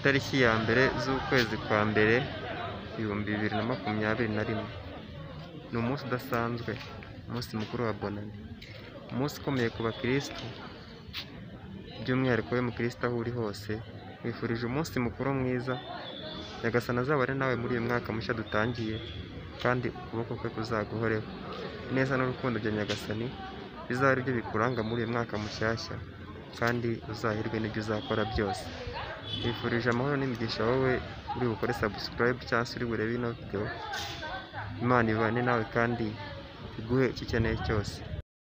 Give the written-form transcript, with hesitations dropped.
Itariki ya 1 z'ukwezi kwa mbere 2021, ni umunsi udasanzwe, umunsi mukuru wa Bonane, umunsi ukomeye ku bakirisitu, by'umwihariko wowe mukirisitu aho uri hose, nkwifurije umunsi mukuru mwiza. Nyagasani azabane nawe muri uyu mwaka mushya dutangiye, kandi ukuboko kwe kuzaguhoreho. Ineza n'urukundo bya Nyagasani bizabe ari byo bikuranga muri uyu mwaka mushyashya, kandi uzahirwe n'ibyo uzakora byose. Nkwifurije amahoro n'imigisha wowe uri bukore subscribe cyangwa se uri burebe ino video. Imana ibane nawe kandi iguhe icyo ukeneye cyose.